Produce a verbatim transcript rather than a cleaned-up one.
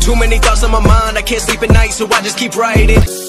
Too many thoughts on my mind, I can't sleep at night, so I just keep writing.